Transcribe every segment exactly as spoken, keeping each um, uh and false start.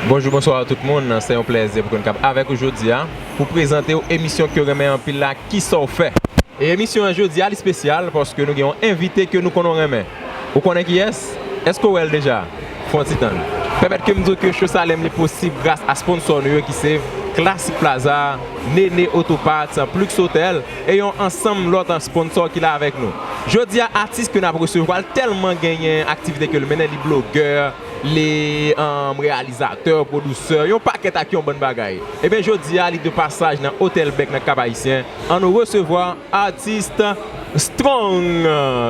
Bonjou, bonswa tout moun. Se yon plèzi pou ke n kab avèk ou jodi a pou prezante w emisyon ke w renmen anpil la, Kisa w fè? E emisyon an jodi a, li espesyal paske nou gen yon envite ke nou konnen w renmen. Ou konnen kiyès? Èske w wè l deja? Fè yon ti tann. Pèmèt ke m di w ke Cho Salem li posib gras a sponsò nou yo ki se Classic Plaza, Nene Auto Parts, Plux Hotel e yon ansanm lòt sponsò ki la avèk nou. Jodi a, atis ke n ap resevwa l tèlman genyen aktivite ke l mennen, li blogè, li, um, reyalizatè, pwodisè, yon pakèt ak yon bann bagay. Ebyen, jodi a, li de pasaj nan Hotel Bèk nan Kap Ayisyen. Ann nou resevwa atis Strong.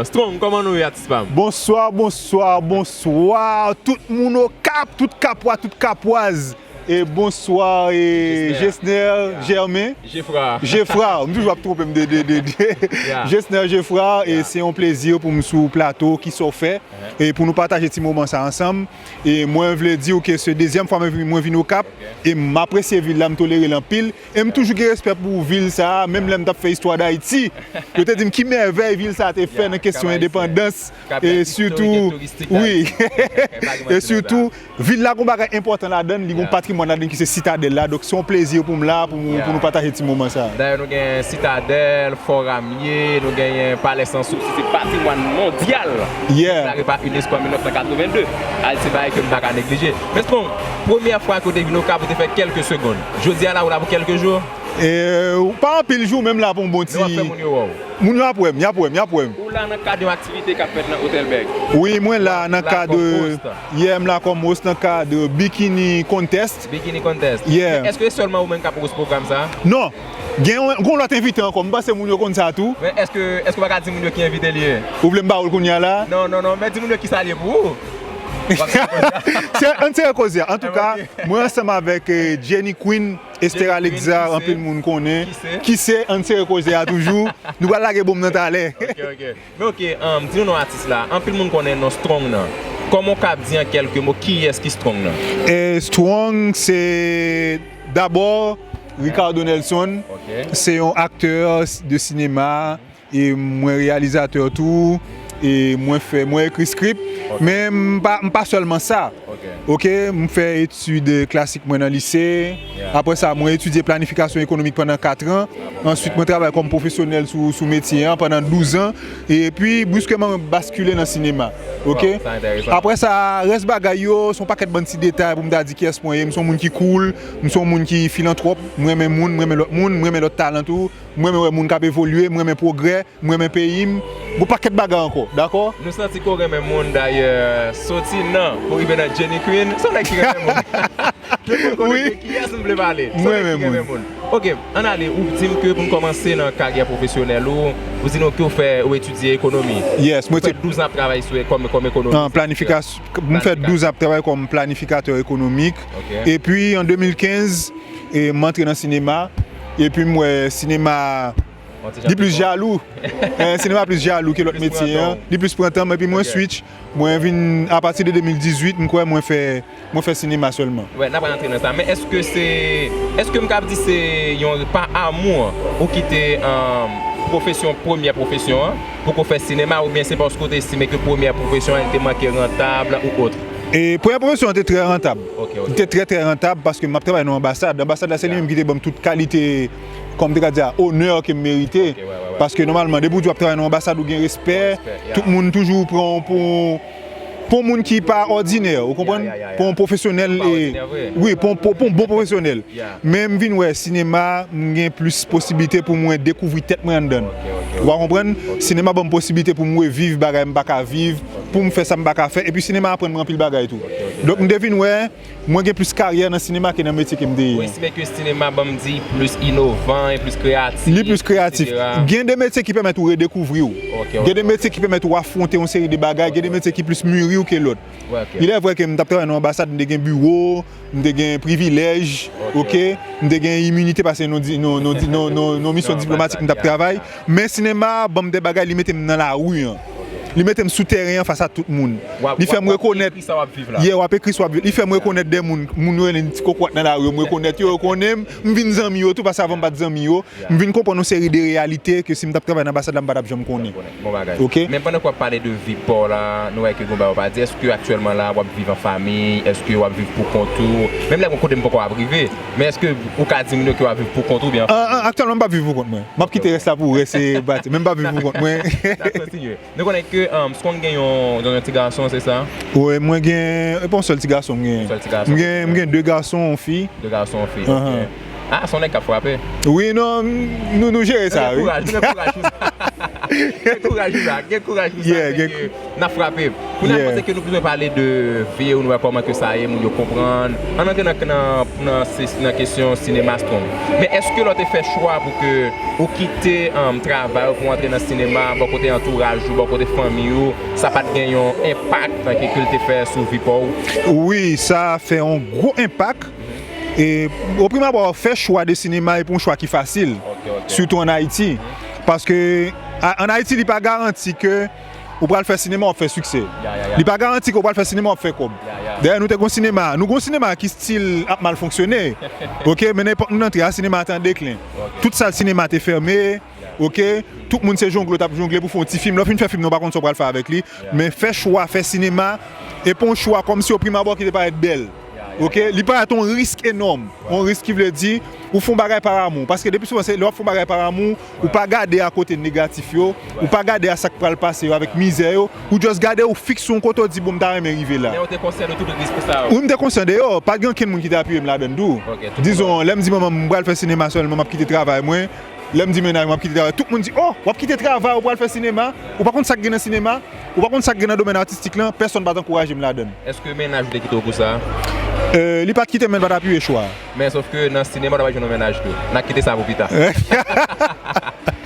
Strong, kòman nou ye, atis pa m? Bonswa, bonswa, bonswa. Tout moun Okap, tout Kapwa, tout Kapwaz. E bonswa, e Jesner, Jesner Germain. Jefra. Jefra, m toujou ap twonpe m de, de, de, de. Yeah. Jesner Jefra, e se yon plezi pou m sou plato Kisa w fè, e pou nou pataje ti moman sa ansanm. E mwen vle di w ke se dezyèm fwa mwen vin, mwen vin Okap, e m apresye vil la, m tolere l anpil, e m toujou gen respè pou vil sa a, menm lè m t ap fè istwa Dayiti, yo te di m ki mèvèy vil sa a te fè nan kesyon endepandans, e sitou, wi, e sitou, vil la gon bagay enpòtan ladan l, li gon patrimwàn ladan l ki se Sitadèl la. Donk, se yon plezi pou m la, pou, pou nou pataje ti moman sa a. Dayè, nou gen Sitadèl, Fò Ramye, nou genyen Palè Sansousi, se patrimwàn mondyal deklare pa unesco an mil nèf san katreven de. A, se bagay ke m pa ka neglije. Men Strong, premyè fwa ke w te vin Okap, ou te fè kèlke segonn. Jodi a la, ou la pou kèlke jou? E, pa anpil jou, men m la pou yon bon ti. Men w ap fè moun yo wè w. Moun yo ap wè m, y ap wè m, y ap wè m. Ou la nan kad yon aktivite k ap fèt nan Hotel Bèk. Wi, mwen la nan kad, yè, m la kòm host nan kad Bikini Contest. Bikini Contest. Yeah. Men èske se sèlman ou menm k ap host pwogram sa a? Non. Gen yon, gen yon lòt envite ankò. M panse moun yo konn sa tou. Men èske, èske w pa ka di moun yo ki envite l ye? Ou vle m ba ou l kounye a la? Non, non, non. Men di moun yo kisa l ye pou ou. Se, ann serye koze a. Antouka, mwen ansanm avèk, eh, Jenny Queen, Esther Alexa, anpil moun konnen. Ki se? Ann serye koze a toujou. Nou pral lage bonm nan talè. Ok, ok. Men ok, um, di nou non atis la. Anpil moun konnen non Strong nan. Kòman w ka di an kèlke mo kiyès ki Strong nan? E Strong, se dabò Ricardo Nelson. Ok. Se yon aktè de sinema. E mwen reyalizatè tou, e mwen fè, mwen ekri script, men m pa, m pa sèlman sa. Ok. Ok, m fè etid klasik mwen nan lise. Yeah. Apre sa, mwen etidye planifikasyon ekonomik pandan kat an. Answit, mwen travay kòm pwofesyonèl sou, sou metye an pandan douz an. Epi, briskeman, mwen baskile nan sinema. Ok? Wow, sa enteresan. Apre sa, rès bagay yo, se yon pakèt bann ti detay pou m ta di kiyès mwen ye. M se yon moun ki cool, m se yon moun ki filantwòp, m renmen moun, m renmen lòt moun, m renmen lòt talan tou. M renmen wè moun k ap evolye, m renmen pwogrè, m renmen peyi m. Gon pakèt bagay ankò, dakò? Nou santi ke w renmen moun, dayè, soti nan, pou rive nan Jenny Queen, se yon nèg ki renmen moun. Tout moun konnen de kiyès m vle pale. Se yon nèg ki renmen moun. Ok, ann ale, ou di m ke pou n kòmanse nan karyè pwofesyonèl ou, ou di nou ke w fè, ou etidye ekonomi. Yes, mwen fè douz an ap travay sou, kòm, kòm ekonomis. An planifikasyon, mwen fè douz an ap travay kòm planifikatè ekonomik. Ok. Epi, an de mil kenz, e m antre nan sinema. Epi m wè sinema, li plis jalou. Eh, sinema plis jalou ke lòt metye an. Li plis pran tan m, epi mwen switch. Mwen vin, apati de de mil dizuit, m kwè mwen fè, mwen fè sinema sèlman. Wè, n ap rantre nan sa. Men èske se, èske m kab di se yon pa amou ou kite, um, pwofesyon, premyè pwofesyon an, pou ke w fè sinema, oubyen se paske w te estime ke premyè pwofesyon an te manke rantab ou ot? E premyè pwofesyon an te trè rantab. Ok, ok. Li te trè, trè rantab paske m ap travay nan anbasad. Anbasad la, se li menm ki te ban m tout kalite, kòm te ka di a, onè ke m merite. Ok, wè, wè, wè. Paske nòmalman, depi w di w ap travay nan anbasad, ou gen respè. Respè, yeah. Tout moun toujou pran w pou, pou yon moun ki pa òdinè, ou konprann? Yeah, yeah, yeah, yeah. Pou yon pwofesyonèl, wi, pou, pou, pou yon bon pwofesyonèl. Yeah. Men m vin wè sinema, m gen plis posiblite pou mwen dekouvri tèt mwen anndan l. Ok, ok, ok. Ou konprann? Ok. Sinema ban m posiblite pou m reviv bagay m pa ka viv, pou m fè sa m pa ka fè. Epi sinema aprann mwen anpil bagay tou. Ok, ok. Donk m te vin wè, mwen gen plis karyè nan sinema ke nan metye ke m te ye. Ou estime ke sinema, ban m di, plis inovan e plis kreyatif, etsetera? Li plis kreyatif. Gen de metye ki pèmèt ou redekouvri w. Ok, ok, ok. Gen de metye ki pèmèt ou afwonte yon seri de bagay, gen de metye ki plis miri w ke lòt. Wè, ok. Il est vrai ke m t ap travay nan anbasad, m te gen biwo, m te gen privilèj, ok, m te gen iminite paske nan di-, nan, nan di-, nan, nan, nan misyon diplomatik m t ap travay. Men sinema ban m de bagay, li mete m nan lari an. Li mete m sou teren an fas a tout moun. Li fè m rekonèt. Yeah, w ap ekri sa w ap viv. Li fè m rekonèt de moun, moun yo rele m ti kokorat nan lari yo, m rekonèt yo, yo konnen m, m vin zanmi yo tou, paske avan m pa t zanmi yo. M vin konprann yon seri de reyalite ke si m t ap travay nan anbasad la, m pa t ap janm konnen. Bon bagay. Ok? Men pandan ke w ap pale de vi pa w la, nou wè ke gon bagay w pa di. Èske aktyèlman la, w ap viv an fanmi? Èske w ap viv pou kont ou? Menm lè gen kote m poko ap rive, men èske ou ka di moun yo ke w ap viv pou kont ou byen? An, an, aktyèlman, m p ap viv pou kont mwen. M ap kite rès la pou rès e pati, men m p ap viv pou kont mwen. N ap kontinye. Nou konnen ke, um, s konn gen yon, yon, yon ti gason, se sa? Wi, mwen gen, e pa yon sèl ti gason m gen. Yon sèl ti gason. M gen, m gen de gason, yon fi. De gason, yon fi, ok. Ah, se yon nèg k ap frape. Wi, non, nou, nou jere sa, wi. Gen kouraj, gen kouraj pou sa. Gen kouraj pou sa, gen kouraj pou sa, yeah, gen, n ap frape. Kounye a, m panse ke nou bezwen pale de vi w, nou wè kòman ke sa ye, moun yo konprann. Ann antre nan, nan, nan, nan kesyon sinema, Strong. Men èske lè w te fè chwa pou ke ou kite, um, travay ou pou antre nan sinema, bò kote antouraj ou, bò kote fanmi ou, sa pa t gen yon enpak ke, ke l te fè sou vi pa w? Wi, sa fè yon gwo enpak. E, o prim abò, fè chwa de sinema e pa yon chwa ki fasil, sitou ann Ayiti. Paske, a, ann Ayiti, li pa garanti ke ou pral fè sinema, w ap fè siksè. Li pa garanti ke w pral fè sinema, w ap fè kòb. Dayè, nou te gon sinema, nou gon sinema ki still ap mal fonksyone. Ok, men nenpòt moun antre a, sinema te an deklen. Tout sal sinema te fèmen. Ok, tout moun se jongle, t ap jongle pou fè yon ti fim. Lè w fin fè fim nan, w pa konn sa w pral fè avèk li. Men fè chwa, fè sinema, e pa yon chwa kòmsi o prim abò ki te parèt bèl. Ok, li parèt yon risk enòm. Yon risk ki vle di, ou fè yon bagay pa amou. Paske depi souvan, se lè w ap fè yon bagay pa amou, ou pa gade a kote negatif yo, ou pa gade a sa k pral pase yo avèk mizè yo, ou just gade, ou fikse yon kote, ou di, bon, m ta renmen rive la. Men ou te konsyan de tout risk sa yo? Wi, m te konsyan de yo. Pa t gen okenn moun ki te apiye m ladann tou. Dizon, lè m di manman m, m pral fè sinema sèlman, m ap kite travay mwen, lè m di mennaj mwen, m ap kite travay, tout moun di, oh, w ap kite travay, ou pral fè sinema, ou pa konn sa k gen nan sinema, ou pa konn sa k gen nan domèn atistik lan, pèsonn pa t ankouraje m ladann. Èske mennaj ou te kite w pou sa? Euh, li pa t kite m, men l pa t apiye chwa a. Men sòf ke nan sinema, w ta pral jwenn yon mennaj tou. N a kite sa pou pita.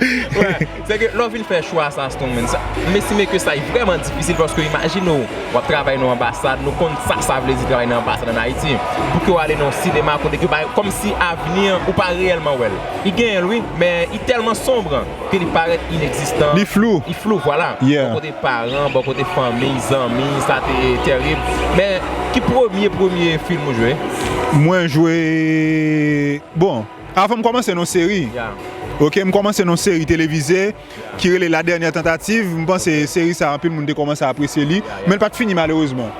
Wè, se ke lè w vin fè chwa sa, Strong Man, sa, m estime ke sa vrèman difisil paske imajine w, w ap travay nan yon anbasad, nou konn sa sa vle di travay nan anbasad ann Ayiti. Pou ke w ale nan yon sinema kote ke ba, kòmsi avni an, ou pa reyèlman wè l. Li genyen l, wi, men li tèlman sonb ke li parèt inegzistan. Li flou. Li flou, vwala. Yeah. Bò kote paran, bò kote fanmi, zanmi, sa te tèrib. Men, ki premye, premye fim ou jwe? Mwen jwe, bon, avan m kòmanse nan seri. Yeah. Ok, m kòmanse nan seri televize ki rele La Dernière Tentative. M panse seri sa, anpil moun te kòmanse apresye li. Yeah, yeah. Men l pa t fini, malerezman.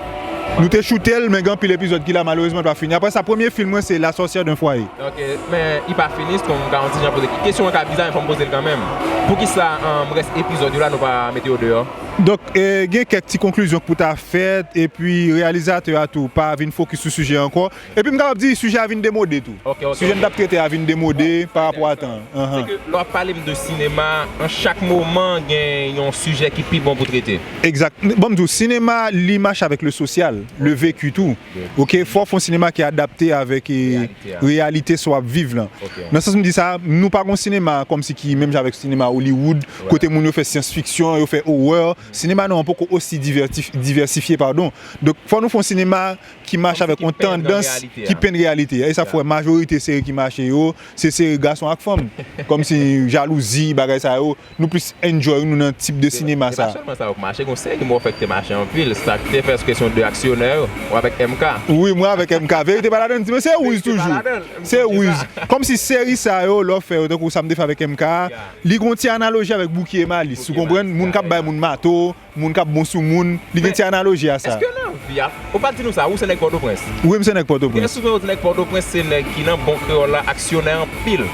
Nou te choute l, men gen anpil epizòd ki la, malerezman, l pa fini. Apre sa, premye fim mwen, se La Sorcière d'un Foyer. Ok, men li pa fini, Strong, m ka yon ti jan poze kesyon an ka bizarre, men fò m poze l kanmenm. Poukisa, um, rès epizòd yo la, nou pa mete yo deyò? Donk, eh, gen kèk ti konklizyon k pou ta fèt, epi reyalizatè a tou pa vin fokis sou sijè ankò. Epi m kapab di sijè a vin demode tou. Ok, ok, ok. Sijè n t ap trete a vin demode pa rapò a tan an. Anhan. Se ke lè w ap pale m de sinema, an chak moman gen yon sijè ki pi bon pou trete. Egzak. Ban m di w, sinema, li mache avèk le sosyal, le vécu tou. Ok, fò w fè yon sinema ki adapte avèk, eh, reyalite sa w ap viv lan. Ok. Nan sans m di sa, nou pa gon sinema kòmsi ki menm jan avèk sinema Hollywood, kote moun yo fè syans fiksyon, yo fè horreur. Sinema nou an poko osi divètif-, divèsifye, padon. Donk, fò nou fè yon sinema ki mache avèk yon tandans ki penn reyalite a. E sa fè majorite seri ki mache yo, se seri gason ak fanm. Kòmsi jalouzi, bagay sa yo. Nou plis enjoy nou nan tip de sinema sa. Se pa sèlman sa yo k mache, gon seri m wè w fè k te mache anpil. Sa k te fè sou kesyon de aksyonè yo, ou avèk M K. Wi, mwen avèk M K. Verite pa ladann, di, men se riz toujou. Se riz. Kòmsi seri sa yo, lè w fè yo, tankou sa m te fè avèk M K a, li gon ti analoji avèk Bouki e Malis, ou konprann? Moun k ap bay moun mato, moun k ap bon sou moun, li gen ti analoji a sa. Èske nan vi a, ou pa t di nou sa, ou se nèg Pòtoprens? Wi, m se nèg Pòtoprens. Byen souvan yo di nèg Pòtoprens se nèg ki nan bon kreyòl la, aksyonè anpil.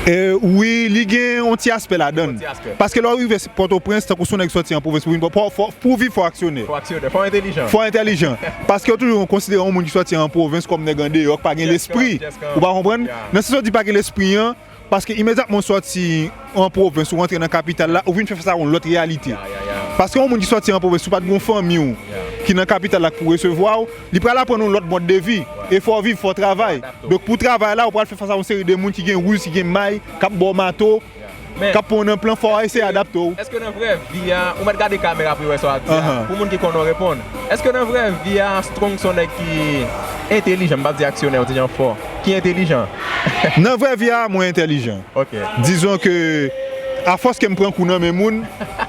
E, wi, li gen yon ti aspè ladann. Yon ti aspè. Paske lè w rive Pòtoprens, tankou se yon nèg sòti an pwovens pou vin Pò-, fò, fò, pou w viv, fò w aksyonè. Fò w aksyonè, fò w entèlijan. Fò w entèlijan. Paske yo toujou konsidere yon moun ki sòti an pwovens kòm nèg andeyò, ki pa gen lespri. Ou pa konprann? Nan sans yo di pa gen lespri an, paske imedyatman w sòti an pwovens, ou rantre nan kapital la, ou vin fè fas a yon lòt reyalite. Paske yon moun ki sòti an pwovens, si w pa t gen yon fanmi w ki nan kapital la k pou resevwa w, li pral aprann yon lòt mòd de vi. E fò w viv, fò w travay. Donk pou w travay la, ou pral fè fas a yon seri de moun ki gen wouz, ki gen may, k ap ba w mato, k ap pran w nan plan, fò w eseye adapte w. Èske nan vrè vi a, ou mèt gade kamera pou yo wè sa w ap di a, pou moun ki konnen w reponn. Èske nan vrè vi a, Strong se yon nèg ki entèlijan, m p ap di aksyonè, yon ti jan fò, ki entèlijan? Nan vrè vi a, mwen entèlijan. Ok. Dizon ke, afòs ke m pran kou nan men moun,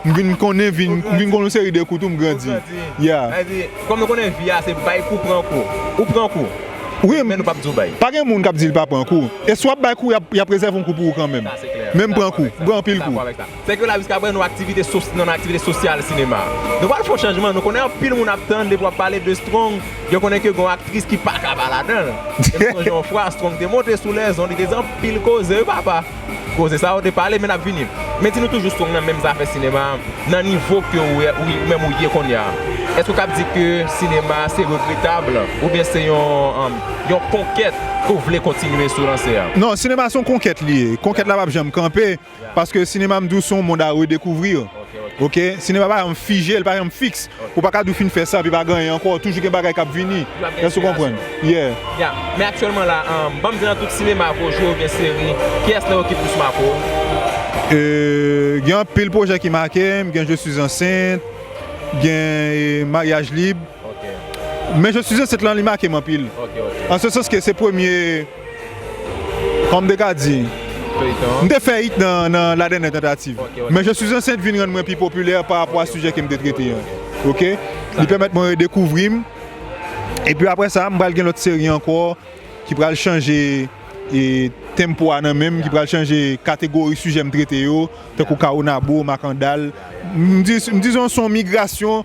m vin konnen, vin, m vin konnen yon seri de kou tou, m grandi. Ou grandi. Yeah. Sa vle di, kòm nou konnen vi a, se bay kou, pran kou. Ou pran kou. Wi, men nou p ap di w bay. Pa gen moun k ap di l pa pran kou. E si w ap bay kou, y ap, y ap rezève yon kou pou ou kanmenm. Sa, se klè. Men m pran kou, m pran anpil kou. Se ke la jiskaprezan nou aktivite sos-, nan aktivite sosyal sinema. Nou pral fè yon chanjman, nou konnen anpil moun ap tann depi w ap pale de Strong, yo konnen ke gen yon aktris ki pa ka pa ladan l. E m sonje yon fwa Strong te monte sou lèzon, li te di anpil koze, wi papa. Koze sa yo te pale, men n ap vini. Men di nou toujou Strong nan menm zafè sinema, nan nivo ke ou, ou, ou menm ou ye kounye a. Èske w kab di ke sinema se regretab, oubyen se yon, um, yon konkèt ke w vle kontinye sou lanse a? Non, sinema se yon konkèt li ye. Konkèt la p ap janm kanpe. Paske sinema, m di w, se yon mond a redekouvrir. Ok, sinema pa janm fije, li pa janm fiks. Ou pa ka di w fin fè sa, epi pa gen anyen ankò. Toujou gen bagay k ap vini. Èske w konprann? Yeah. Ya, men aktyèlman la, um, ban m di nan tout sinema ke w jwe oubyen seri, kiyès nan yo ki plis make w? Euh, gen anpil pwojè ki make m, gen Je suis enceinte, gen, euh, Mariage libre. Men Je suis enceinte lan, li make m anpil. An se sans ke se premye, kòman m te ka di, m te fè hit nan, nan La Dernière Tentative. Men Je suis enceinte vin rann mwen pi popilè pa rapò a sijè ke m te trete an. Ok? Li pèmèt mwen redekouvri m. Epi apre sa, m pral gen lòt seri ankò ki pral chanje, e, tempo a nan men m, ki pral chanje kategori sijè m trete yo, tankou Kawonabo, Makandal. M di, m di se yon migrasyon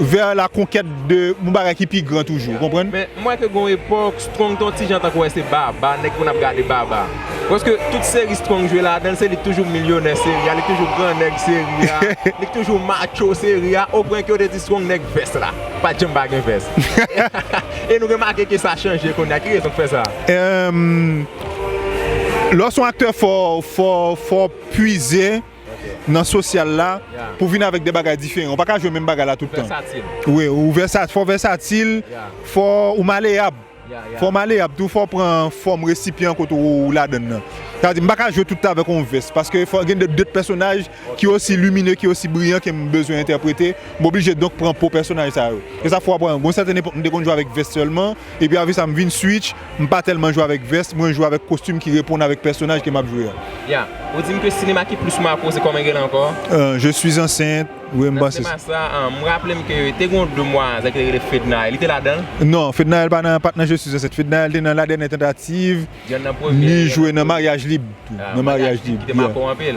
vers la conquête de yon bagay ki pi gran toujou, ou konprann? Men m wè ke gon epòk, Strong te yon ti jan tankou wè se baba, nèg konn ap gade baba. Paske tout seri Strong jwe ladan l, se li k toujou milyonè seri a, li k toujou grannèg seri a, li k toujou macho seri a, o pwen ke yo te di Strong nèg vès la. Pa t janm pa gen vès. E nou remake ke sa chanje kounye a. Ki rezon k fè sa? Em, lè w se yon aktè, fò, fò, fò pwize nan sosyal la pou vin avèk de bagay diferan. Ou pa ka jwe menm bagay la tout tan. Wi, ou vèsa-, fò w vèsatil, fò ou maleyab. Fò w maleyab tou, fò w pran fòm resipyan kote ou ladan nan. Sa vle di, m pa ka jwe tout tan avèk yon vès, paske fò gen de, de pèsonaj ki osi limine, ki osi briyan ke m bezwen entèprete, m oblije donk pran po pèsonaj sa yo. E sa fè w ap wè, gon sèten epòk, m te konn jwe avèk vès sèlman, epi avè sa, m vin switch, m pa tèlman jwe avèk vès, mwen jwe avèk kostim ki reponn avèk pèsonaj ke m ap jwe a. Ya, ou di m ke sinema ki plis make w, se kòman rele ankò? Euh, Je suis enceinte, wi, m panse. Nan sinema sa, ah, m raple m ke te gen yon demwazèl ki te rele Fednaelle, li te ladan l? Non, Fednaelle pa nan, pa t nan Je suis enceinte, Fednaelle te nan La Dernière Tentative, li jwe nan Mariage libre. Tou, nan Mariage libre ki te make w anpil.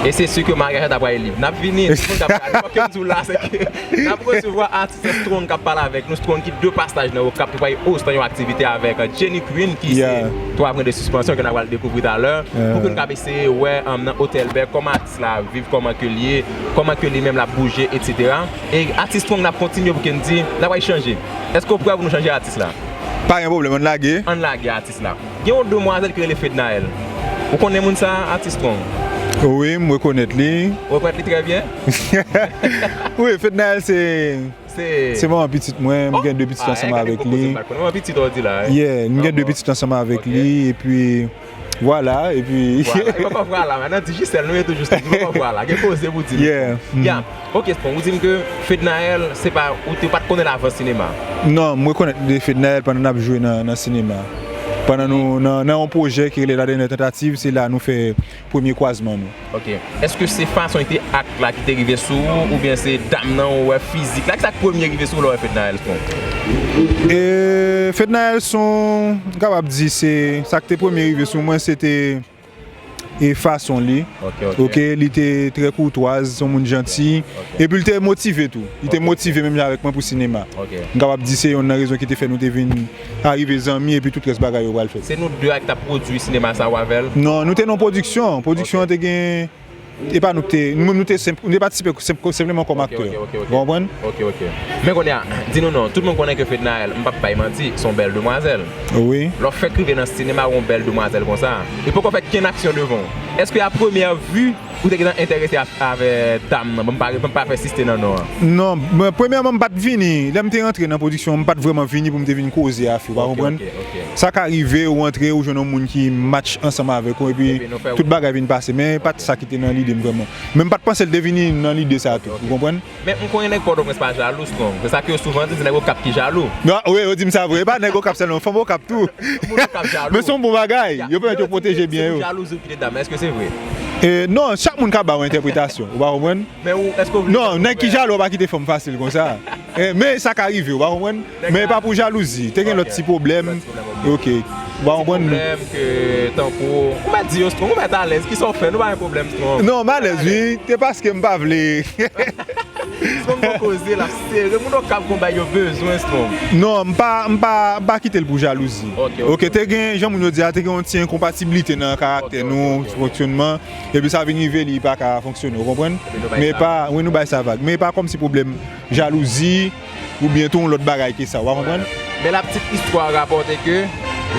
E se si ke maryaj la ta pral lib. N ap vini, tout moun k ap gade, fòk yo di w la, se ke n ap resevwa atis Strong k ap pale avèk nou. Strong ki de pasaj nan Okap, li pral ostan yon aktivite avèk, euh, Jenny Queen, ki se twa pwen de sispansyon ke n ap pral dekouvri talè. Pou ke n kab eseye wè, um, nan Hotel Bell, kòman atis la ap viv, kòman ke l ye, kòman ke li menm l ap bouje, etsetera. E atis Strong, n ap kontinye pou ke n di, n ap pral chanje. Èske w prè pou nou chanje atis la? Pa gen pwoblèm, ann lage. Ann lage atis la. Gen yon demwazèl ki rele Fednaelle. Ou konnen moun sa, atis Strong? Wi, m rekonèt li. Ou rekonèt li trè byen? Wi, Fednaelle se, se manman pitit mwen, m gen de pitit ansanm avèk li. Manman pitit ou di la, wi. Yeah, m gen de pitit ansanm avèk li, epi vwala, epi vwala, e poko vwala, men nan Digicel, nou ye toujou, se poko vwala, gen koze pou di. Yeah. Ya. Ok, Strong, ou di m ke Fednaelle, se pa, ou te pa t konnen l avan sinema? Non, m rekonèt de Fednaelle pandan n ap jwe nan, nan sinema. Pandan nou, nan, nan yon pwojè ki rele La Dernière Tentative, se la nou fè premye kwazman nou. Ok. Èske se fason li te act la ki te rive sou ou, oubyen se dam nan ou wè fizik la? Kisa k premye rive sou ou lè w wè Fednaelle, Strong? E, Fednaelle se yon, m kapab di se, sa k te premye rive sou mwen, se te e fason li. Ok, ok. Ok, li te trè koutwaz, se yon moun janti. Ok. Epi li te motive tou. Li te motive menm jan avèk mwen pou sinema. Ok. M kapab di se yonn nan rezon ki te fè nou te vin arive zanmi epi tout rès bagay yo pral fèt. Se nou de a ki t ap pwodui sinema sa ou avè l? Non, nou te nan pwodiksyon. Pwodiksyon an te gen, e pa nou ki te, nou menm nou te senp-, nou te patisipe senp-, senpleman kòm aktè. Ok, ok, ok. Ou konprann? Ok, ok. Men kounye a, di nou non, tout moun konnen ke Fednaelle, m p ap bay manti, se yon bèl demwazèl. Wi. Lè w fèk rive nan sinema, w yon bèl demwazèl konsa. Li poko fè kenn aksyon devan w. Èske a premyè vi, ou te gentan enterese a, avè dam nan? Ban m pa, ban m pa pèsiste nan non an. Non, men premyèman, m pa t vini. Lè m te rantre nan pwodiksyon, m pa t vrèman vini pou m te vin koze avè w, ou pa konprann? Ok, ok, ok. Sa ka rive, ou antre, ou jwenn yon moun ki match ansanm avèk ou, epi tout bagay vin pase. Men pa t sa ki te nan lide m vrèman. Men m pa t panse l te vini nan lide sa tou, ou konprann? Men m konnen nèg Pòtoprens pa jalou, Strong. Se sa ke yo souvan di, se nèg Okap ki jalou. Non, wi, yo di m sa vre. E pa nèg Okap sèlman, fanm Okap tou. Moun Okap jalou. Men se yon bon bagay. Yo pèmèt yo pwoteje byen yo. Se pou jalouzi w kite dam nan, èske se vre? E, non, chak moun ka ba yon entèpretasyon. Ou pa konprann? Men ou, èske w vle... Non, nèg ki jalou pa kite fanm fasil konsa. E, men sa ka rive, ou pa konprann? Men pa pou jalouzi. Te gen lòt ti pwoblèm. Ok. Ou pa konprann? Pwoblèm ke tankou, ou mèt di yo, Strong, ou mèt alèz, kisa w fè, nou pa gen pwoblèm, Strong. Non, m alèz, wi. Se paske m pa vle. Strong gon koze, l ap sere, moun Okap gon bagay yo bezwen, Strong. Non, m pa, m pa, m pa kite l pou jalouzi. Ok, ok, ok. Te gen, jan moun yo di a, te gen yon ti enkonpatiblite nan karaktè nou, fonksyònman. Epi sa vin rive, li pa ka fonksyone, ou konprann? Men pa, wi, nou bay sa vag. Men pa kòmsi pwoblèm jalouzi, oubyen tou yon lòt bagay ke sa, w a konprann? Men la pitit istwa rapòte ke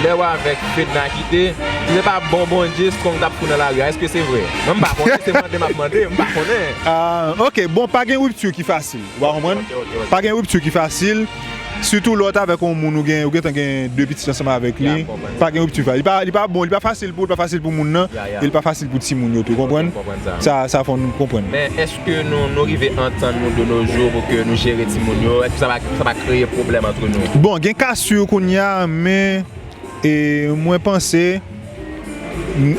lè w avèk Fedna kite, si se pa bon Bondye, Strong t ap fou nan lari a. Èske se vre? Mwen, m pa konnen, se mande m ap mande, m pa konnen. Ah, ok, bon, pa gen ripti ki fasil, w a konprann? Ok, ok, ok. Pa gen ripti ki fasil, sitou lè w t avèk yon moun ou gen, ou gentan gen de pitit ansanm avèk li, pa gen ripti fasil. Li pa, li pa bon, li pa fasil pou, li pa fasil pou moun nan, e li pa fasil pou timoun yo tou, konprann? Sa, sa fò nou konprann. Men èske nou, nou rive antann nou de nos jours pou ke nou jere timoun yo? Èske sa va, sa va kreye pwoblèm antre nou? Bon, gen ka si kounye a, men, e, mwen panse,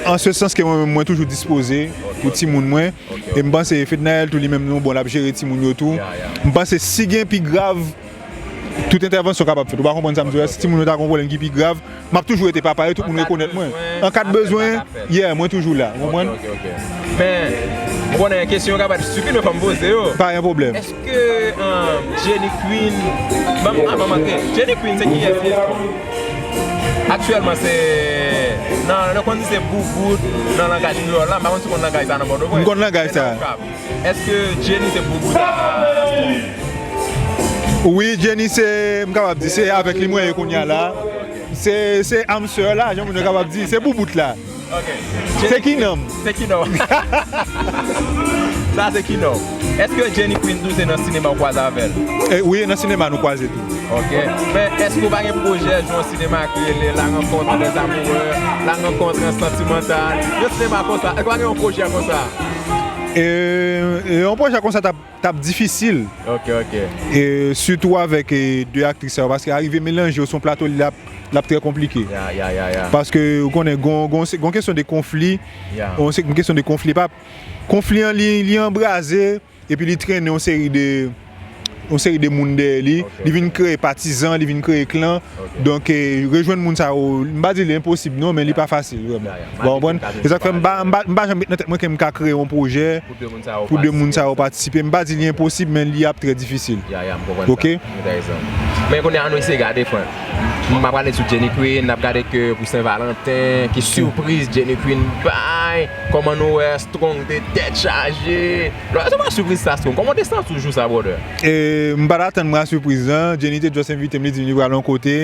an se sans ke mwen menm, mwen toujou dispoze pou timoun mwen. E m panse Fednaelle tou li menm, non, bon, l ap jere timoun yo tou. M panse si gen pi grav, tout entèvansyon kapab fèt. Ou pa konprann sa m di w la? Si timoun yo ta gon pwoblèm ki pi grav, m ap toujou rete papa yo, tout moun rekonèt mwen. An ka de bezwen, yeah, mwen toujou la, ou konprann? Ok, ok, ok. Men, ou konnen kesyon yo ka parèt estipid, men fò m poze yo. Pa gen pwoblèm. Èske, um, Jenny Queen, ban m, avan m antre, Jenny Queen se kiyès li? Aktyèlman, se, nan, nou konn di se boubout nan langaj kreyòl la, m pa konn si w konn langaj sa nan Pòtoprens. M konn langaj sa. Èske Jenny se boubout a Strong? Wi, Jenny se, m kapab di, se avèk li mwen ye kounye a la. Se, se âme sœur la, jan moun yo kapab di, se boubout la. Ok. Se Jenny Queen, se Kinòm. Se Kinòm. Sa se Kinòm. Èske Jenny Queen tou se nan sinema w kwaze avè l? E, wi, nan sinema nou kwaze tou. Ok. Men èske w pa gen pwojè jwe yon sinema ki rele La Rencontre des Amoureux, La Rencontre Sentimentale? Yon sinema konsa. Èske w pa gen yon pwojè konsa? E, e yon pwojè konsa t ap, t ap difisil. Ok, ok. E sitou avèk, e, de aktris sa yo, paske arive melanje yo sou yon plato, li ap, l ap trè konplike. Ya, ya, ya, ya. Paske ou konnen, gon, gon, se, gon kesyon de konfli, ya, gon, se, gon kesyon de konfli, pa, konfli an, li, li anbraze, epi li trennen yon seri de, yon seri de moun dèyè li. Ok, li vin, ok, kreye patizan, li vin kreye klan. Ok. Donk, e, rejwenn moun sa yo, m pa di li enposib non, men li pa fasil vrèman. Ya, ya. Ou konprann? E sa k fè m pa, m pa, m pa janm met nan tèt mwen ke m ka kreye yon pwojè pou de moun sa yo patisipe. M pa di li enposib, men li ap trè difisil. Ya, ya, m konprann sa. Ok? Enteresan. Men kounye a, ann eseye gade, frè. M ap gade sou Jenny Queen, n ap gade ke pou Sen Valanten, ki sipriz Jenny Queen bay, kòman nou wè Strong te tèt chaje. Lò, èske w pa sipriz sa, Strong? Kòman w te santi w jou sa, brother? E, m pa t atann mwen a sipriz lan. Jenny te just envite m, li di m li pral yon kote.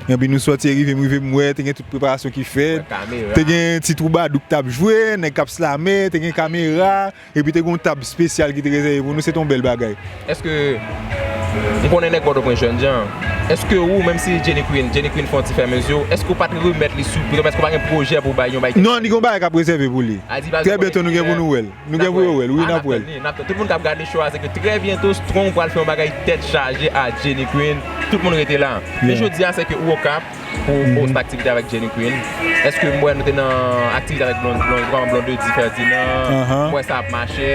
Epi nou sòti, e rive m, rive m wè, te gen tout preparasyon ki fèt. Te gen ti twoubadou k t ap jwe, nèg k ap slame, te gen kamera. Epi te gen yon tab espesyal ki te rezève pou nou, se te yon bèl bagay. Èske, m konnen nèg Pòtoprens jènjan, èske ou, menm si Jenny Queen, Jenny Queen fè yon ti fèmen zye w, èske w pa t remèt li sipriz, èske w pa gen pwojè pou w bay yon bagay? Non, li gen yon bagay k ap rezève pou li. Trè byento nou gen pou nou wè l. Nou gen pou yo wè l, wi, n ap wè l. N ap tann li, n ap tann. Tout moun k ap gade show a, se ke trè byento Strong pral fè yon bagay tèt chaje a Jenny Queen. Tout moun rete la. Men jodi a, se ke ou Okap, pou, pou post aktivite avèk Jenny Queen. Èske m wè nou te nan aktivite avèk Blond-, Blond-, Blondedy Ferdinand? M wè sa ap mache.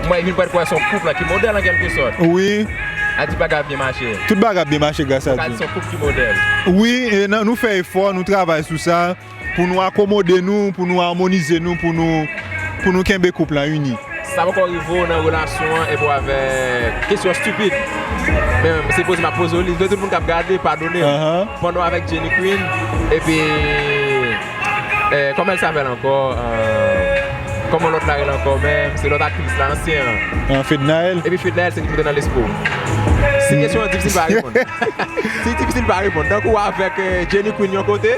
M wè vin pral kwè se yon koup la ki modèl an kèlke sòt. Wi. A di bagay ap byen mache. Tout bagay ap byen mache gras a Dye. Se yon koup ki modèl. Wi, e nan, nou fè efò, nou travay sou sa, pou nou akomode nou, pou nou amonize nou, pou nou, pou nou kenbe koup la ini. Sa poko rive w nan relasyon an epi w avèk kesyon estipid. Men se poze m ap poze w li, tout moun k ap gade, padone m. Pandan w avèk Jenny Queen, epi, eh, kòman l s'appelle ankò? Eh, kòman lòt la rele ankò menm? Se lòt aktris la, ansyen an. Ah, Fednaelle. Epi Fednaelle, se ki moute nan lespri w. Si kesyon an difisil, pa reponn. Si difisil, pa reponn. Tankou w avèk, eh, Jenny Queen yon kote,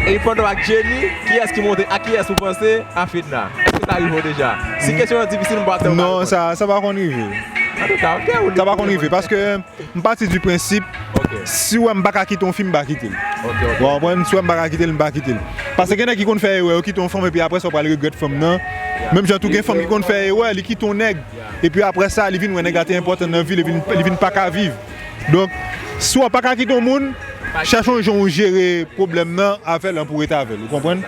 epi pandan w ak Jenny, kiyès ki monte? A kiyès ou panse? A Fedna. Èske sa rive w deja? Si kesyon an difisil, m pa tande w. Non, sa, sa pa konn rive. Antouka, ok, ou... Sa pa konn rive, paske m pati di prensip, si w wè m pa ka kite yon fi, m pa kite l. Ok, ok. Ou konprann? Si w wè m pa ka kite l, m pa kite l. Paske gen nèg ki konn fè erè, yo kite yon fanm, epi apre sa, w pral regrèt fanm nan. Menm jan tou, gen fanm ki konn fè erè, li kite yon nèg. Epi apre sa, li vin wè nèg la te enpòtan nan vi l, li vin, li vin pa ka viv. Donk, si w pa ka kite yon moun, Chèche yon jan ou jere pwoblèm nan avè l an pou w rete avè l, ou konprann?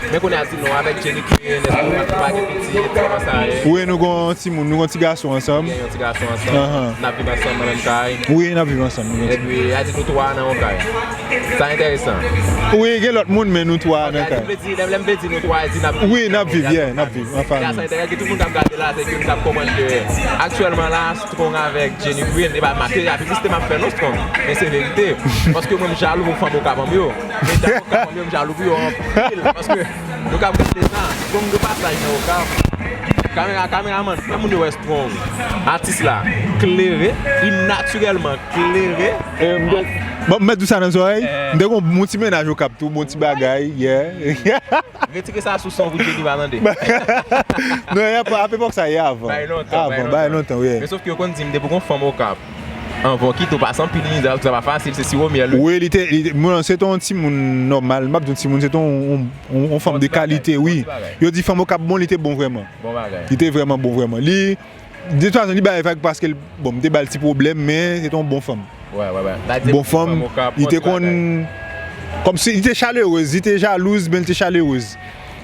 Men kounye a di nou avèk Jenny Queen, èske nou pa gen pitit, kòman sa ye? Wi, nou gen yon timoun, nou gen yon ti gason ansanm. Gen yon ti gason ansanm. Ahan. N ap viv ansanm nan menm kay. Wi, n ap viv ansanm. Epi a di nou twa nan yon kay. Sa enteresan. Wi, gen lòt moun, men nou twa nan kay. Lè m vle di nou twa, e di n ap viv. Wi, n ap viv, yeah, n ap viv an fanmi. Sa enteresan, tout moun k ap gade la, se ke nou t ap konprann ke aktyèlman la, Strong avèk Jenny Queen, e pa ma-, se pa piblisite m ap fè non, Strong, men se verite. Paske mwen m jalou pou fanm Okap an m yo. Men dam Okap an m yo, m jalou pou yo anpil. Paske nou k ap gade sa, Strong de pasaj nan Okap. Kamera, kameramann, fè moun yo wè Strong. Atis la, klere, li natirèlman klere. Eh, m te, bon, m mèt di w sa nan zòrèy. Eh. M te gon bon ti mennaj Okap tou, bon ti bagay, yeah. Retire sa sou son pou Jenny pa tande. Non, e pa, ap epòk sa, e avan. Bay lontan, bay lontan. Avan, bay lontan, wi. Men sof ke yo konn di m depi gon fanm Okap anvan w kite w pase anpil mizè, sa pa fasil, se siwo myèl, wi. Wi, li te, li te, mwen, se te yon timoun nòmal, m ap di yon timoun, se te yon, yon, yon, yon fanm de kalite, wi. Bon ti bagay, bon ti bagay. Yo di fanm Okap bon, li te bon vrèman. Bon bagay. Li te vrèman bon vrèman. Li, de tout fason, li bay vag paske l, bon, m te ba l ti pwoblèm, men se te yon bon fanm. Wè, wè, wè. Bon fanm, li te konn, kòmsi li te chalerez, li te jalouz, men li te chalerez.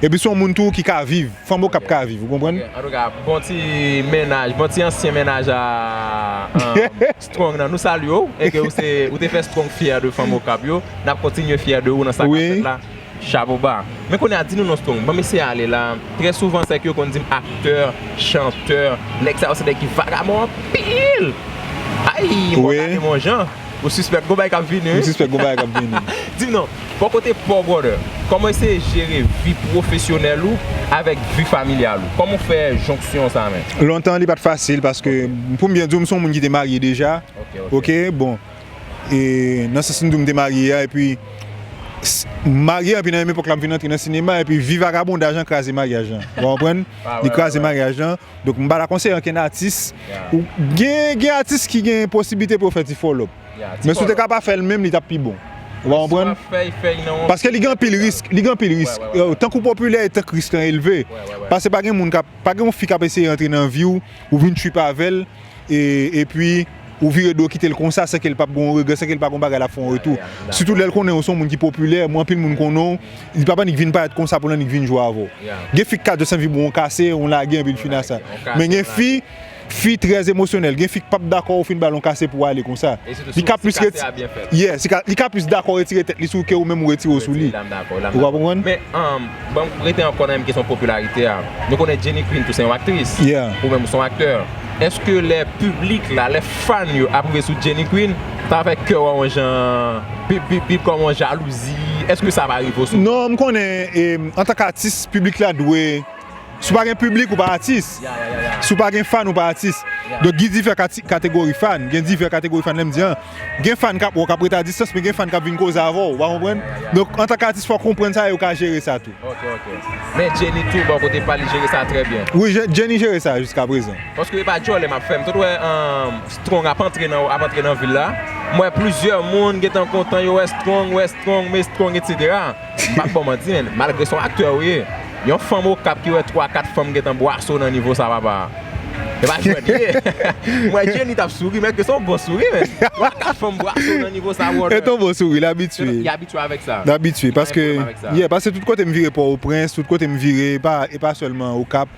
Epi se yon moun tou ki ka viv, fanm Okap ka viv, ou konprann? Ok, antouka, bon ti mennaj, bon ti ansyen mennaj a, um, Strong nan, nou salye w, e ke ou se, ou te fè Strong fyè de fanm Okap yo, n ap kontinye fyè de ou nan sa k ap fèt la. Chapo ba. Men kounye a, di nou non, Strong, ban m eseye ale la. Trè souvan, se ke yo konn di m aktè, chantè, nèg sa yo se nèg ki vagabon anpil. Ay, mwen gade mon jan. Ou sispèk gon bagay k ap vini, wi. Ou sispèk gon bagay k ap vini. Di m non, bò kote pa w, brother, kòman w eseye jere vi pwofesyonèl ou avèk vi familyal ou? Kòman w fè jonksyon sa, men? Lontan, li pa t fasil paske, pou m byen di w, m se yon moun ki te marye deja. Ok, ok. Ok, bon. E nan sans m di w m te marye a, epi s-, m marye, epi nan menm epòk la m vin antre nan sinema, epi vi vagabondaj lan kraze maryaj lan. Ou konprann? Li kraze maryaj lan. Donk m pa ta konseye ankenn atis. Ou gen, gen atis ki gen posiblite pou yo fè ti follow up. Men si w te ka pa fè l menm, li t ap pi bon. Ou konprann? Paske li gen anpil risk, li gen anpil risk. Tankou popilè, tank risk lan elve. Paske pa gen moun k ap, pa gen yon fi k ap eseye antre nan vi w, ou vin trip avè l, e, epi ou vire do kite l konsa san ke l p ap gen yon regrè, san ke l pa gen yon bagay l ap fè w retou. Sitou lè l konnen w se yon moun ki popilè, mwen anpil moun konnen w, li p ap annik vin parèt konsa pou l annik vin jwe avè w. Gen fi k ka just anvi ba w yon kase, yon lage, epi l fini a sa. Men gen fi, fi trè emosyonèl, gen fi k p ap dakò ou fin ba l yon kase pou w ale konsa. Li ka plis reti-, yeah, li ka plis dakò retire tèt li sou ou ke ou menm ou retire w sou li. Ou konprann? Men, um, ban m rete ankò nan menm kesyon popilarite a. Nou konnen Jenny Queen tou se yon aktris. Yeah. Ou menm ou se yon aktè. Èske lè piblik la, lè fan yo ap rive sou Jenny Queen, sa fè kè w a yon jan bip, bip, bip, kòm yon jalouzi? Èske sa pa rive w sou? Non, m konnen, e, antank atis, piblik la dwe, si w pa gen piblik, ou pa atis. Si w pa gen fan, ou pa atis. Donk, gen divè kati-, kategori fan. Gen divè kategori fan, lè m di an. Gen fan k ap wè w, k ap ret a distans, men gen fan k ap vin koze avè w, ou pa konprann? Donk, antank atis, fò w konprann sa e ou ka jere sa tou. Ok, ok. Men Jenny tou, bò kote pa l, li jere sa trè byen. Wi, Je-, Jenny jere sa jiska prezan. Paske e pa djòlè m ap fè. M sot wè, um, Strong ap antre nan, ap antre nan vil la. M wè plizyè moun gentan kontan, yo wè Strong, wè Strong, men Strong, etsetera. M p ap ba w manti, men, malgre se yon aktè ou ye, yon fanm Okap ki wè twa, kat fanm gentan bwaso nan nivo sa, papa. E pa jwèt li ye. M wè Jenny t ap souri, men ke se yon bon souri, men. Twa, kat fanm bwaso nan nivo sa, brother. E te yon bon souri, l abitye. Li abitye avèk sa. L abitye, paske, yeah, paske tout kote m vire Pòtoprens, tout kote m vire, e pa, e pa sèlman Okap,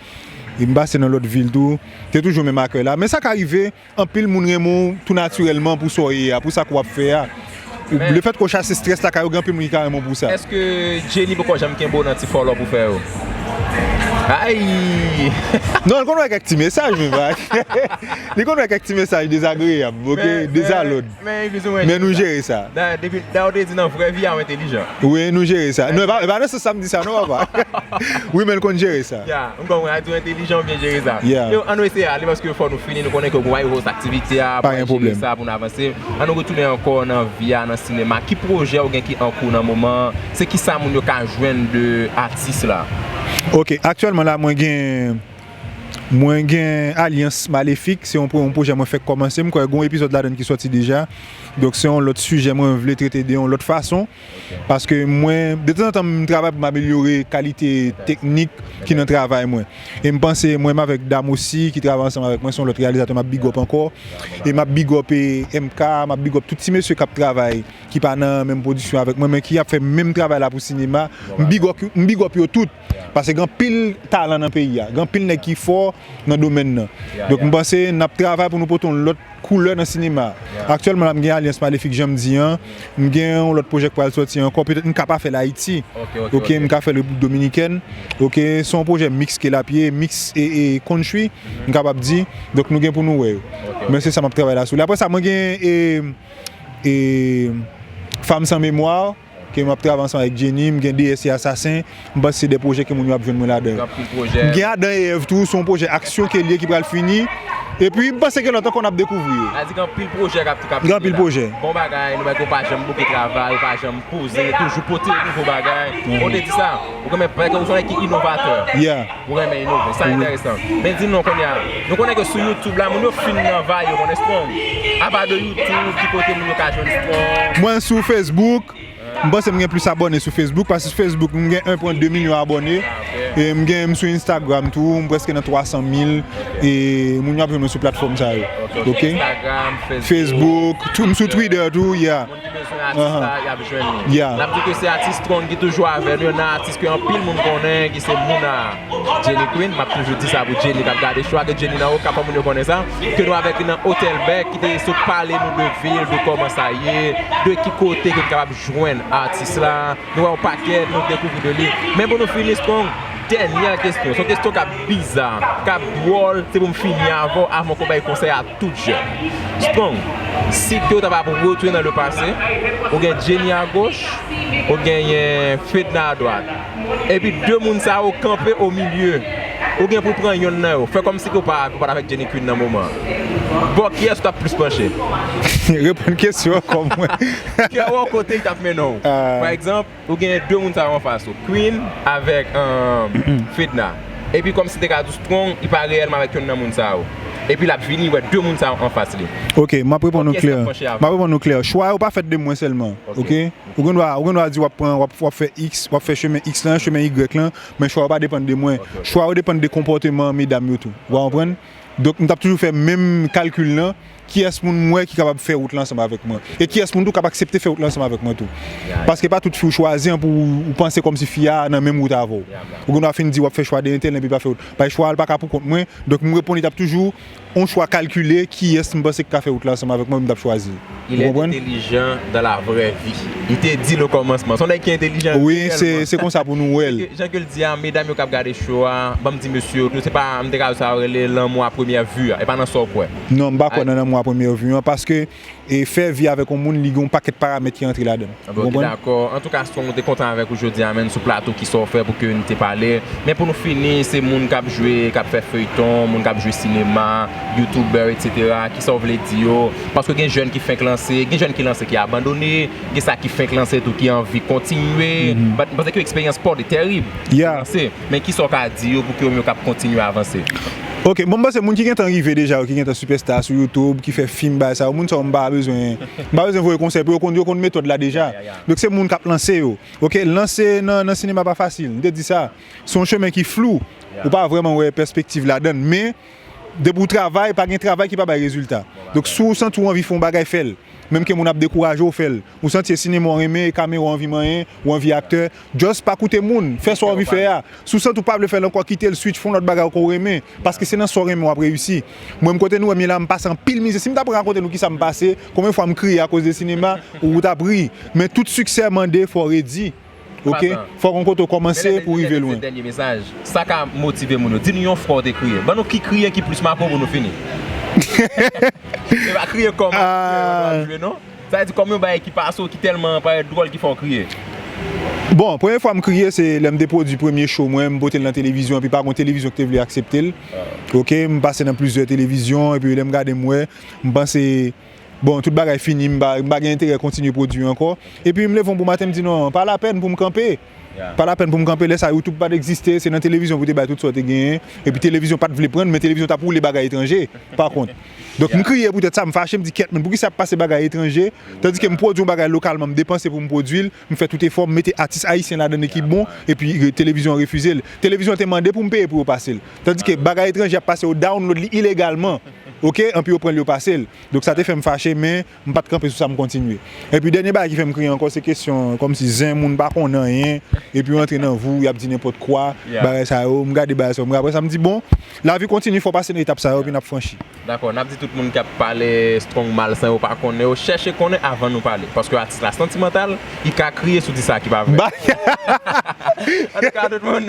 e m pase nan lòt vil tou, te toujou menm akèy la. Men sa ka rive, anpil moun renmen w tou natirèlman pou sa w ye a, pou sa k w ap fè a. Ou, lefètke w chase estrès lakay ou, gen anpil moun ki ka renmen w pou sa. Èske Jenny poko janm kenbe w nan ti follow up ou fè yo? Ay! Non, l konn wè kèk ti mesaj, men pa. Li konn wè kèk ti mesaj dezagreyab, ok? Dezalòd. Men, men, men, men nou jere sa. Dayè, depi, dayè, w te di nan vrè vi a, w entelijan. Wi, nou jere sa. Non, e pa, e pa nan sans sa m di sa, non, papa. Wi, men l konn jere sa. Ya, m konprann, a di w entelijan, w byen jere sa. Ya. Yo, ann nou eseye ale, paske fò nou fini, nou konnen ke w gen yon aktivite a, pou al jere sa, pou n avanse. Ann nou retounen ankò nan vi a, nan sinema. Ki pwojè w gen ki an kou nan moman an? Se kisa moun yo ka jwenn de atis la? Ok, aktyèlman la, mwen gen Mwen gen Alyans Malefik, se yon, yon pwojè mwen fèk kòmanse. M kwè gen yon epizòd ladan ki sòti deja. Donk, se yon lòt sijè mwen vle trete de yon lòt fason. Paske mwen, de tanzantan, m travay pou m amelyore kalite teknik ki nan travay mwen. E m panse, mwen menm avèk Dam osi, ki travay ansanm avèk mwen, se yon lòt reyalizatè m ap big up ankò. E m ap big up e, M K, m ap big up tout ti mesye k ap travay, ki pa nan menm pwodiksyon avèk mwen, men ki ap fè menm travay la pou sinema. M big up, m big up yo tout. Paske gen anpil talan nan peyi a. Gen anpil nèg ki fò nan domèn nan. Donk, m panse n ap travay pou nou pote yon lòt koulè nan sinema. Aktyèlman la, m gen Alyans Malefik, jan m di an. M gen yon lòt pwojè k pral sòti ankò. Petèt m ka pa fè l Ayiti. Ok, m ka fè l Repiblik Dominikèn. Ok, se yon pwojè miks ke l ap ye, miks e, e country, m kapab di. Donk, nou gen pou nou wè yo. Men se sa m ap travay la sou li. Apre sa, mwen gen e, e, Fanm San Memwa, ke m ap travay ansanm avèk Jenny, m gen D S e Assassin, m panse se de pwojè ke moun yo ap jwenn mwen ladan yo. M gen Adan e Èv tou, se yon pwojè aksyon ke l ye ki pral fini. Epi, m panse gen lòt ankò n ap dekouvri yo. Sa di gen anpil pwojè k ap, k ap Gen anpil pwojè. Bon bagay, nou wè ke w pa janm bouke travay, ou pa janm poze, toujou pote nouvo bagay. Ou te di sa, ou renmen, paske ou se yon nèg ki inovatè. Yeah. Ou renmen inove, sa enteresan. Men di nou kounye a, nou konnen ke sou YouTube la, moun yo fin nan vay yo, konnen Strong. Apa de YouTube, ki kote moun yo ka jwenn Strong? Mwen sou Facebook, m panse m gen plis abòne sou Facebook, paske sou Facebook, m gen en pwen de milyon abòne. E m gen, m sou Instagram tou, m prèske nan twa san mil. E moun yo ap jwenn mwen sou platfòm sa yo. Ok? Instagram, Facebook. Facebook, tou, m sou Twitter tou, yeah. Ki bezwen atis la, y ap jwenn li. N ap di ke se atis Strong ki toujou avè nou, youn nan atis ke anpil moun konnen, ki se Mona Jenny Queen. M ap toujou di sa pou Jenny k ap gade cho a, ke Jenny nan Okap, fò moun yo konnen sa. Ke nou avèk li nan Hotel Beck, ki te sot pale nou de vil, de kòman sa ye, de ki kote ke n kapab jwenn atis la. Nou wè yon pakèt, nou dekouvri de li. Men pou nou fini, Strong, dènyè kesyon. Se yon kesyon k ap biza, k ap dwòl, se pou m fini avè w, avan ke w bay konsèy a tout jèn. Strong, si ke w ta va retounen nan le passé, ou gen Jenny a goch, ou genyen Fedna a dwat. Epi de moun sa yo kanpe o milye. Ou gen pou pran yonn nan yo. Fè kòmsi ke w pa, ou pa t avèk Jenny Queen nan moman an. Bò kiyès ou t ap plis panche? Reponn kesyon an kòm mwen. Kè w kote li t ap mennen w. Pa egzanp, ou gen de moun sa yo anfas ou, Queen avèk, um, Fedna. Epi kòmsi te ka di Strong, li pa reyèlman avèk yonn nan moun sa yo. Epi l ap vini, li wè de moun sa yo anfas li. Ok, m ap reponn ou klè. M ap reponn ou klè. Chwa yo pa fèt de mwen sèlman. Ok? Ou gen dwa, ou gen dwa di w ap pran, w ap, w ap fè X, w ap fè chemen X lan, chemen Y lan, men chwa yo pa depann de mwen. Chwa yo depann de konpòteman medam yo tou. Ou konprann? Donk, m t ap toujou fè menm kalkil lan. Kiyès moun m wè ki kapab fè wout lan ansanm avèk mwen? E kiyès moun tou k ap aksepte fè wout lan ansanm avèk mwen tou? Paske pa tout fi w chwazi an pou ou panse kòmsi fi a nan menm wout avè w. Ou gen dwa fin di w ap fè chwa de entèl, epi pa fè wout. Paske chwa a l pa ka pou kont mwen. Donk, m reponn, li t ap toujou yon chwa kalkile, kiyès m panse ki ka fè wout lan ansanm avèk mwen, m t ap chwazi. Ou konprann? Il est intelligent dans la vraie vie. Li te di l o kòmansman. Se yon nèg ki entèlijan. Wi, se, se konsa pou nou wè l. Jan ke l di a, medam yo k ap gade cho a, ban m di mesye yo tou, se pa, m te ka di sa yo rele lanmou a premyè vi a, e pa nan sa w kwè. Non, m pa kwè nan lanmou a premyè vi an, paske, e fè vi avèk yon moun, li gen yon pakèt paramèt ki antre ladan l. Ou konprann? Dakò. Antouka, Strong, nou te kontan avèk ou jodi a, menm sou plato, kisa w fè pou ke n te pale. Men pou nou fini, se moun k ap jwe, k ap fè feyton, moun k ap jwe sinema, youtubè, etsetera. Kisa w vle di yo? Paske gen jèn ki fenk lanse, gen jèn ki lanse ki abandone, gen sa ki fenk lanse tou ki anvi kontinye. M panse ke eksperyans pa w te tèrib. Lanse. Men kisa w ka di yo pou ke yo menm yo kab kontinye avanse? Ok, bon, m panse moun ki gentan rive deja yo, ki gentan sipèsta sou YouTube, ki fè fim, bagay sa yo, moun sa yo m pa bezwen, m pa bezwen voye konsèy pou yo, konn, yo konn metòd la deja. Donk se moun k ap lanse yo. Ok, lanse nan, nan sinema pa fasil, m te di sa. Se yon chemen ki flou. Ou pa vrèman wè pèspektiv ladan l, men depi w travay, pa gen travay ki pa bay rezilta. Donk si w santi w anvi fè yon bagay, fè l. Menm ke moun ap dekouraje w, fè l. Ou santi e sinema w renmen, e kamera w anvi manyen, ou anvi aktè, just pa koute moun, fè sa w anvi fè a. Si w santi w pa vle fè l ankò, kite l, switch, fè yon lòt bagay ke w renmen, paske se nan sa w renmen w ap reyisi. Mwen menm kote nou wè m ye la, m pase anpil mizè. Si m ta pran rakonte nou kisa m pase, konbyen fwa m kriye akoz de sinema, ou t ap ri. Men tout siksè mande fò w redi. Ok? Fòk yon kote w kòmanse pou w rive lwen. Dènye mesaj. Sa ka motive moun yo. Di nou yon fwa w te kriye. Ban nou ki kriye ki plis make w pou nou fini. Se pa kriye kòm aktè w ap jwe, non. Sa vle di kòm yon bagay ki pase w, ki tèlman parèt dwòl ki fè w kriye. Bon, premye fwa m kriye, se lè m te pwodui premye show mwen, m pote l nan televizyon, epi pa gen televizyon ki te vle aksepte l. Ok, m pase nan plizyè televizyon, epi lè m gade m wè, m panse, bon, tout bagay fini, m pa, m pa gen enterè kontinye pwodui ankò. Epi m leve yon bon maten, m di, "Non, pa lapèn pou m kanpe." Pa lapèn pou m kanpe, lè sa YouTube pa t egziste, se nan televizyon pou te bay tout sa w te genyen. Epi televizyon pa t vle pran l, men televizyon t ap woule bagay etranje, pa kont. Donk m kriye poutèt sa, m fache, m di, "Kèt, men poukisa y ap pase bagay etranje?" Tandike m pwodui yon bagay lokalman, m depanse pou m pwodui l, m fè tout efò, m mete atis ayisyen ladan l ki bon, epi televizyon an refize l. Televizyon an te mande pou m peye pou yo pase l. Tandike bagay etranje ap pase, yo download li ilegalman. Oke, anpi yo pran l, yo pase l. Donk sa te fè m fache, men m pa t kanpe sou sa, m kontinye. Epi dènye bagay ki fè m kriye ankò, se kesyon kòmsi zen, moun pa konn anyen, epi yo antre nan vi w, y ap di nenpòt kwa, bagay sa yo, m gade bagay sa yo, m apre sa m di, "Bon, lavi kontini, fò w pase nan etap sa yo, epi n ap franchi." Dakò, n ap di tout moun k ap pale Strong mal san yo pa konnen, yo chèche konnen avan nou pale. Paske atis la santimantal, li ka kriye si w di sa ki pa vre. Antouka, tout moun,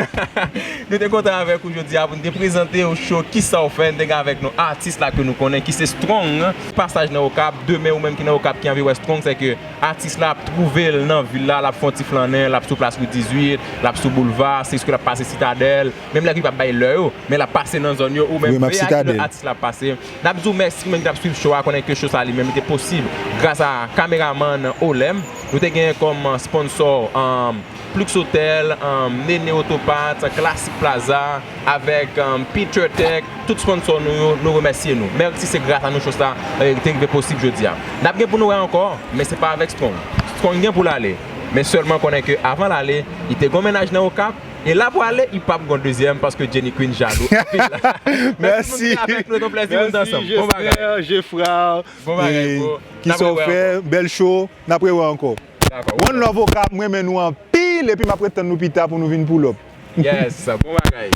nou te kontan avèk ou jodi a pou nou te prezante w show Kisa w fè, nou te gen avèk nou atis la ke nou konnen ki se Strong. Pasaj nan Okap, demen ou menm ki nan Okap ki anvi wè Strong, se ke atis la ap twouve l nan vil la, l ap fè yon ti flannen, l ap sou plas Ri dizuit, l ap sou boulva, se ske l ap pase Sitadèl, menm lè ke li p ap bay lè yo, men l ap pase nan zòn yo, ou menm V I P atis la ap pase. N ap di w mèsi ou menm ki t ap swiv show a, konnen ke show sa li menm li te posib gras a kameramann Olem. Nou te genyen kòm sponsò, um, Plux Hotel, um, Nene Autoparts, Classic Plaza, avèk, um, Peter Tech, tout sponsò nou yo, nou remèsye nou. Mèsi, se gras a nou show sa, eh, te rive posib jodi a. N ap gen pou nou wè ankò, men se pa avèk Strong. Strong gen pou l ale, men sèlman konnen ke avan l ale, li te gen yon mennaj nan Okap, e l ap prale, li p ap gen yon dezyèm paske Jenny Queen jalou anpil. Mèsi pou nou avèk nou, se yon plèzi pou nou ansanm. Bon bagay. Jeffrard, bon bagay, bro. Kisa w fè, bèl show, n ap rewè ankò. One love Okap, m renmen nou anpil, epi m ap ret tann nou pita pou nou vin pull up. Yes, bon bagay.